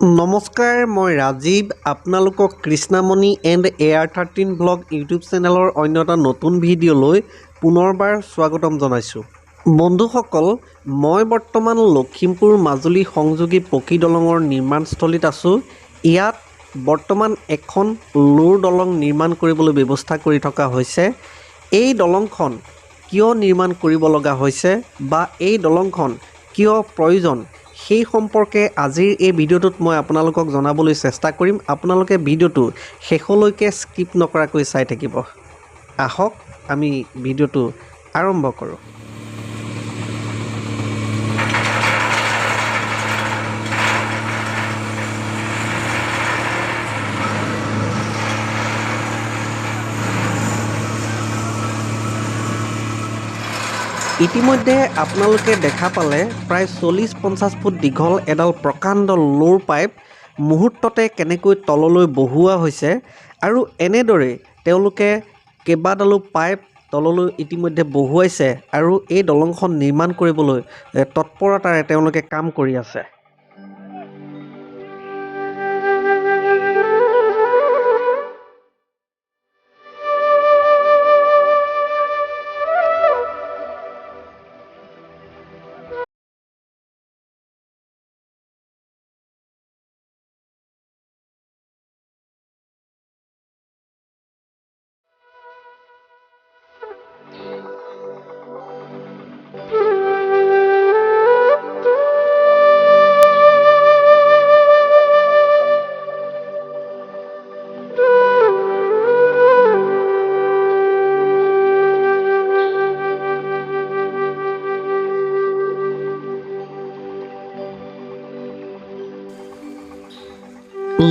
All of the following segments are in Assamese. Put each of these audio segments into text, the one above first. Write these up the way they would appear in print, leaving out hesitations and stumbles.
নমস্কাৰ, মই ৰাজীৱ, আপোনালোকক Krishnamani and A R 13 blog YouTube চেনেলৰ অন্য এটা নতুন ভিডিঅ'লৈ পুনৰবাৰ স্বাগতম জনাইছোঁ। বন্ধুসকল, মই বৰ্তমান লখিমপুৰ মাজুলী সংযোগী পকী দলঙৰ নিৰ্মাণস্থলীত আছোঁ। ইয়াত বৰ্তমান এখন লোৰ দলং নিৰ্মাণ কৰিবলৈ ব্যৱস্থা কৰি থকা হৈছে। এই দলংখন কিয় নিৰ্মাণ কৰিব লগা হৈছে বা এই দলংখন কিয় প্ৰয়োজন, সেই সম্পৰ্কে আজিৰ এই ভিডিঅ'টোত মই আপোনালোকক জনাবলৈ চেষ্টা কৰিম। আপোনালোকে ভিডিঅ'টো শেষলৈকে স্কিপ নকৰাকৈ চাই থাকিব। আহক, আমি ভিডিঅ'টো আৰম্ভ কৰোঁ। ইতিমধ্যে আপোনালোকে দেখা পালে প্ৰায় 40-50 ফুট দীঘল এডাল প্ৰকাণ্ড লোৰ পাইপ মুহূৰ্ততে কেনেকৈ তললৈ বহুওৱা হৈছে আৰু এনেদৰেই তেওঁলোকে কেইবাডালো পাইপ তললৈ ইতিমধ্যে বহুৱাইছে আৰু এই দলংখন নিৰ্মাণ কৰিবলৈ তৎপৰতাৰে তেওঁলোকে কাম কৰি আছে।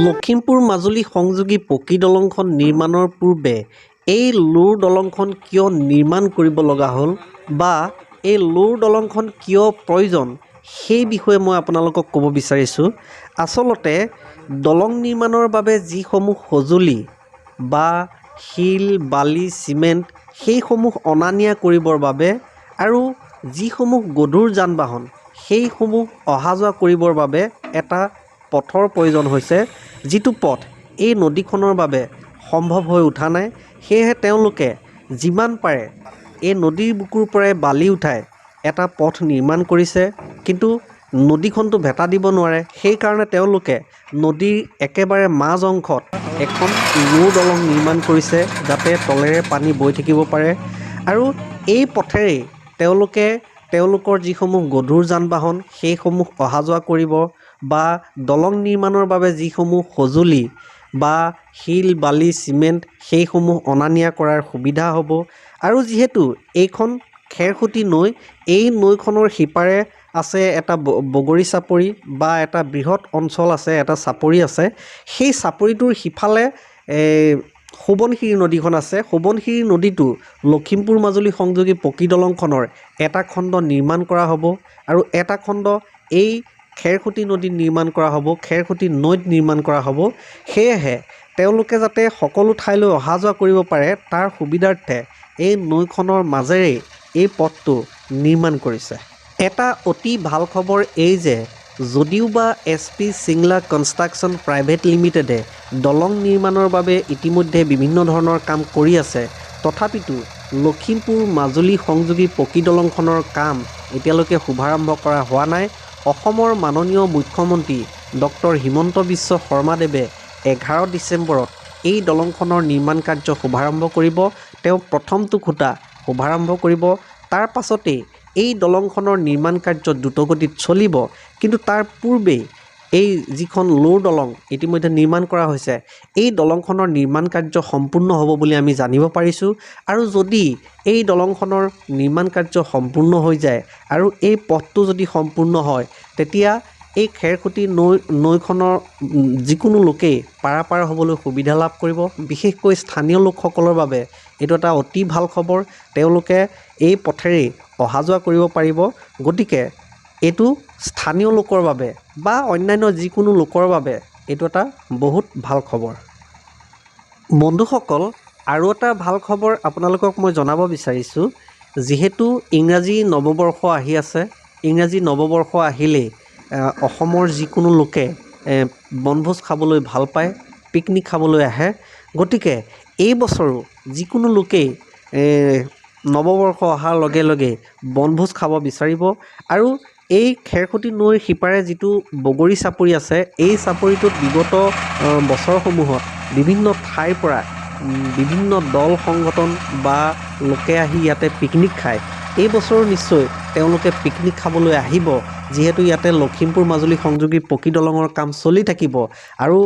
লখিমপুৰ মাজুলী সংযোগী পকী দলংখন নিৰ্মাণৰ পূৰ্বে এই লোৰ দলংখন কিয় নিৰ্মাণ কৰিব লগা হ'ল বা এই লোৰ দলংখন কিয় প্ৰয়োজন, সেই বিষয়ে মই আপোনালোকক ক'ব বিচাৰিছোঁ। আচলতে দলং নিৰ্মাণৰ বাবে যিসমূহ সঁজুলি বা শিল, বালি, চিমেণ্ট সেইসমূহ অনা নিয়া কৰিবৰ বাবে আৰু যিসমূহ গধুৰ যান বাহন সেইসমূহ অহা যোৱা কৰিবৰ বাবে এটা পথৰ প্ৰয়োজন হৈছে, যিটো পথ এই নদীখনৰ বাবে সম্ভৱ হৈ উঠা নাই। সেয়েহে তেওঁলোকে যিমান পাৰে এই নদীৰ বুকুৰ পৰাই বালি উঠাই এটা পথ নিৰ্মাণ কৰিছে, কিন্তু নদীখনটো ভেটা দিব নোৱাৰে। সেইকাৰণে তেওঁলোকে নদীৰ একেবাৰে মাজ অংশত এখন লোৰ দলং নিৰ্মাণ কৰিছে, যাতে তলেৰে পানী বৈ থাকিব পাৰে। আৰু এই পথেৰেই তেওঁলোকে তেওঁলোকৰ যিসমূহ গধুৰ যান বাহন সেইসমূহ অহা যোৱা কৰিব বা দলং নিৰ্মাণৰ বাবে যিসমূহ সঁজুলি বা শিল, বালি, চিমেণ্ট সেইসমূহ অনা নিয়া কৰাৰ সুবিধা হ'ব। আৰু যিহেতু এইখন খেৰসুঁতি নৈ, এই নৈখনৰ সিপাৰে আছে এটা বগৰী চাপৰি বা এটা বৃহৎ অঞ্চল আছে, এটা চাপৰি আছে। সেই চাপৰিটোৰ সিফালে সোৱণশিৰি নদীখন আছে। সোৱণশিৰি নদীটো লখিমপুৰ মাজুলী সংযোগী পকী দলংখনৰ এটা খণ্ড নিৰ্মাণ কৰা হ'ব আৰু এটা খণ্ড এই খেৰসুঁতি নদীত নিৰ্মাণ কৰা হ'ব, খেৰসুঁতি নৈত নিৰ্মাণ কৰা হ'ব। সেয়েহে তেওঁলোকে যাতে সকলো ঠাইলৈ অহা যোৱা কৰিব পাৰে তাৰ সুবিধাৰ্থে এই নৈখনৰ মাজেৰেই এই পথটো নিৰ্মাণ কৰিছে। এটা অতি ভাল খবৰ এই যে যদিওবা S P Singla construction private লিমিটেডে দলং নিৰ্মাণৰ বাবে ইতিমধ্যে বিভিন্ন ধৰণৰ কাম কৰি আছে, তথাপিতো লখিমপুৰ মাজুলী সংযোগী পকী দলংখনৰ কাম এতিয়ালৈকে শুভাৰম্ভ কৰা হোৱা নাই। অসমৰ মাননীয় মুখ্যমন্ত্ৰী ডক্টৰ হিমন্ত বিশ্ব শৰ্মাদেৱে 11 ডিচেম্বৰত এই দলংখনৰ নিৰ্মাণ কাৰ্য শুভাৰম্ভ কৰিব। তেওঁ প্ৰথমটো খুঁটা শুভাৰম্ভ কৰিব। তাৰ পাছতেই এই দলংখনৰ নিৰ্মাণ কাৰ্য দ্ৰুতগতিত চলিব। কিন্তু তাৰ পূৰ্বেই এই যিখন লোৰ দলং ইতিমধ্যে নিৰ্মাণ কৰা হৈছে, এই দলংখনৰ নিৰ্মাণ কাৰ্য সম্পূৰ্ণ হ'ব বুলি আমি জানিব পাৰিছোঁ। আৰু যদি এই দলংখনৰ নিৰ্মাণ কাৰ্য সম্পূৰ্ণ হৈ যায় আৰু এই পথটো যদি সম্পূৰ্ণ হয়, তেতিয়া এই খেৰসুঁতি নৈখনৰ যিকোনো লোকেই পাৰাপাৰ হ'বলৈ সুবিধা লাভ কৰিব। বিশেষকৈ স্থানীয় লোকসকলৰ বাবে এইটো এটা অতি ভাল খবৰ। তেওঁলোকে এই পথেৰেই অহা যোৱা কৰিব পাৰিব। গতিকে এইটো স্থানীয় লোকৰ বাবে বা অন্যান্য যিকোনো লোকৰ বাবে এইটো এটা বহুত ভাল খবৰ। বন্ধুসকল, আৰু এটা ভাল খবৰ আপোনালোকক মই জনাব বিচাৰিছোঁ। যিহেতু ইংৰাজী নৱবৰ্ষ আহি আছে, ইংৰাজী নৱবৰ্ষ আহিলেই অসমৰ যিকোনো লোকে বনভোজ খাবলৈ ভাল পায়, পিকনিক খাবলৈ আহে। গতিকে এই বছৰো যিকোনো লোকেই নৱবৰ্ষ অহাৰ লগে লগে বনভোজ খাব বিচাৰিব। আৰু এই খেৰসূতী নৈৰ সিপাৰে যিটো বগৰী চাপৰি আছে, এই চাপৰিটোত বিগত বছৰসমূহত বিভিন্ন ঠাইৰ পৰা বিভিন্ন দল সংগঠন বা লোকে আহি ইয়াতে পিকনিক খায়। এই বছৰো নিশ্চয় তেওঁলোকে পিকনিক খাবলৈ আহিব, যিহেতু ইয়াতে লখিমপুৰ মাজুলী সংযোগী পকী দলঙৰ কাম চলি থাকিব। আৰু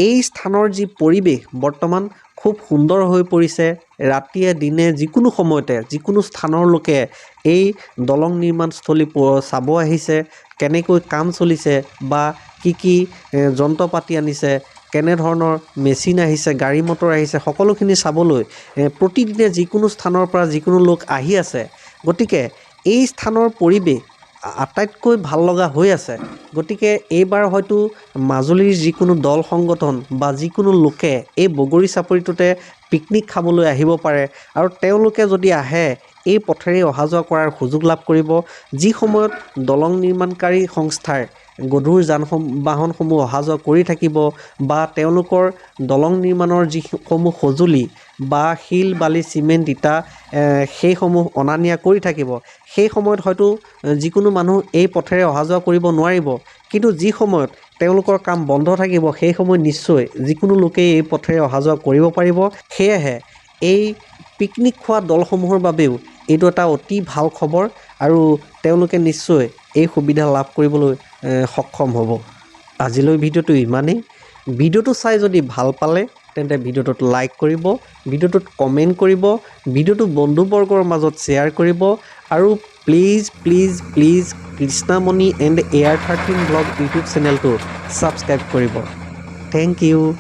এই স্থানৰ যি পৰিৱেশ বৰ্তমান খুব সুন্দৰ হৈ পৰিছে। ৰাতিয়ে দিনে যিকোনো সময়তে যিকোনো স্থানৰ লোকে এই দলং নিৰ্মাণস্থলী চাব আহিছে, কেনেকৈ কাম চলিছে বা কি কি যন্ত্ৰ পাতি আনিছে, কেনেধৰণৰ মেচিন আহিছে, গাড়ী মটৰ আহিছে, সকলোখিনি চাবলৈ প্ৰতিদিনে যিকোনো স্থানৰ পৰা যিকোনো লোক আহি আছে। গতিকে এই স্থানৰ পৰিৱেশ আটাইতকৈ ভাল লগা হৈ আছে। গতিকে এইবাৰ হয়তো মাজুলীৰ যিকোনো দল সংগঠন বা যিকোনো লোকে এই বগৰী চাপৰিটোতে পিকনিক খাবলৈ আহিব পাৰে। আৰু তেওঁলোকে যদি আহে, এই পথেৰেই অহা যোৱা কৰাৰ সুযোগ লাভ কৰিব। যি সময়ত দলং নিৰ্মাণকাৰী সংস্থাৰ গধুৰ যান বাহনসমূহ অহা যোৱা কৰি থাকিব বা তেওঁলোকৰ দলং নিৰ্মাণৰ যিসমূহ সঁজুলি বা শিল, বালি, চিমেণ্ট, ইটা সেইসমূহ অনা নিয়া কৰি থাকিব, সেই সময়ত হয়তো যিকোনো মানুহ এই পথেৰে অহা যোৱা কৰিব নোৱাৰিব। কিন্তু যি সময়ত তেওঁলোকৰ কাম বন্ধ থাকিব, সেই সময়ত নিশ্চয় যিকোনো লোকেই এই পথেৰে অহা যোৱা কৰিব পাৰিব। সেয়েহে এই পিকনিক খোৱা দলসমূহৰ বাবেও এইটো এটা অতি ভাল খবৰ আৰু তেওঁলোকে নিশ্চয় এই সুবিধা লাভ কৰিবলৈ সক্ষম হ'ব। আজিলৈ ভিডিঅ'টো ইমানেই। ভিডিঅ'টো চাই যদি ভাল পালে তেন্তে ভিডিঅ'টোত লাইক কৰিব, ভিডিঅ'টোত কমেণ্ট কৰিব, ভিডিঅ'টো বন্ধুবৰ্গৰ মাজত শ্বেয়াৰ কৰিব আৰু please please please Krishnamoni and AR 13 blog YouTube চেনেলটো ছাবস্ক্ৰাইব কৰিব। Thank you.